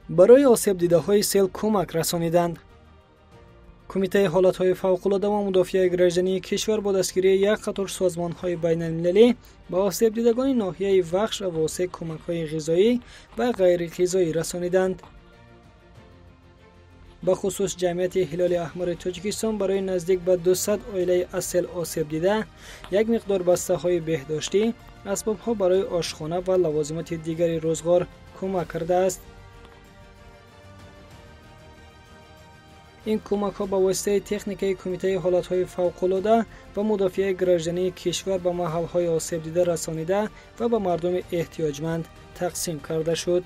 Барои осебдидаҳои сел кӯмак расониданд. Кумитаи ҳолатҳои фавқулода ва мудофиаи граждании кишвар бо дастгирии як қатор созмонҳои байналмилалӣ ба осебдидагони ноҳияи Вахш ва Восеъ кӯмакҳои ғизоӣ ва ғайриғизоӣ расониданд. Бахусус ҷамъияти Ҳилоли Аҳмари Тоҷикистон барои наздик ба 200 оилаи аз сел осебдида як миқдор бастаҳои беҳдоштӣ, асбобҳо барои ошхона ва лавозимоти дигари рӯзғор кӯмак кардааст. Ин кӯмакҳо ба воситаи техникаи Кумитаи ҳолатҳои фавқулода ва мудофиаи граждании кишвар ба маҳалҳои осебдида расонида ва ба мардуми эҳтиёҷманд тақсим карда шуд.